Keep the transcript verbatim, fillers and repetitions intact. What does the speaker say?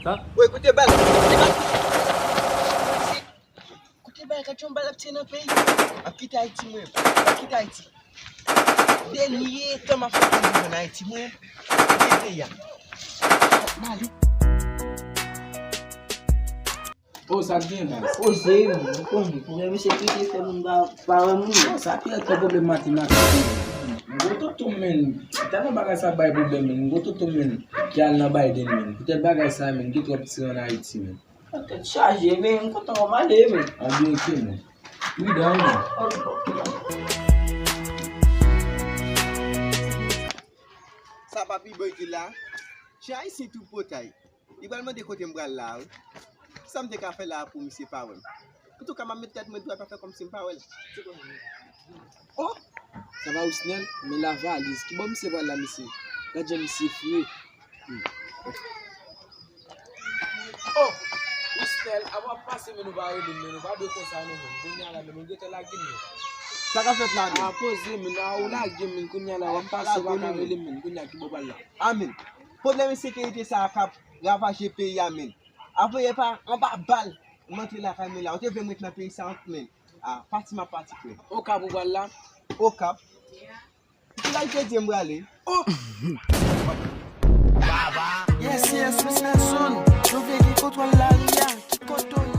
Woy, koute bal, koute bal. Koute bal, gad yon bal ap tire nan peyi. M ap kite Ayiti, mwen. M ap kite Ayiti. Dènye tan m ap fè pou m jwenn Ayiti, mwen. Kite peyi a. M ale. Oh, sa k gen, baz? Poze, men, ou konnen, pwoblèm ensekirite fè moun pa, pa wè moun. Oh, sa pi rèd ke pwoblèm matematik, men. Gwo tonton, men. Tèlman bagay sa bay pwoblèm, men. Gwo tonton, men, ki al nan Biden, men. Poutèt bagay sa, men, gen twòp tire ann Ayiti, men. Tèt chaje, men, m kontan wè m ale, men. Anben, oke, men. Pridan, men. Sa pa pi bon ki la? Chen ayisyen tou potay. Li pral mande kote m pral la, wi. Kisa m te ka fè la pou misye pa wè m? Antouka, m ap met tèt mwen dwat, pa fè kòmsi m pa wè l. Oh! Sa va, Wisnel? Men lavaliz. Kibò misye pral la, mesye? Gad jan misye fre. Hmm. Oh! Wisnel, avan w ap pase, men ou pa rele m, men ou pa dwe konsa, non, men. Kounye a la, men ou gentan lage m, men. Sa k ap fèt la, men? A, poze, men, a, ou lage m, men, kounye a la, w ap pase, ou pa ka rele m, men, kounye a, kibò w pral la? Amen. Pwoblèm ensekirite sa a k ap ravaje peyi a, men. Avoye pa anba bal, m antre lakay mwen la. Ou te vle m ret nan peyi sa, men. A, pati m ap pati, frè. Okap ou pral la? Okap. Ki la l te di m prale? Oh! Yes, yes, Miss Nelson. Nou vle gen kontwòl lari a. Ki kote w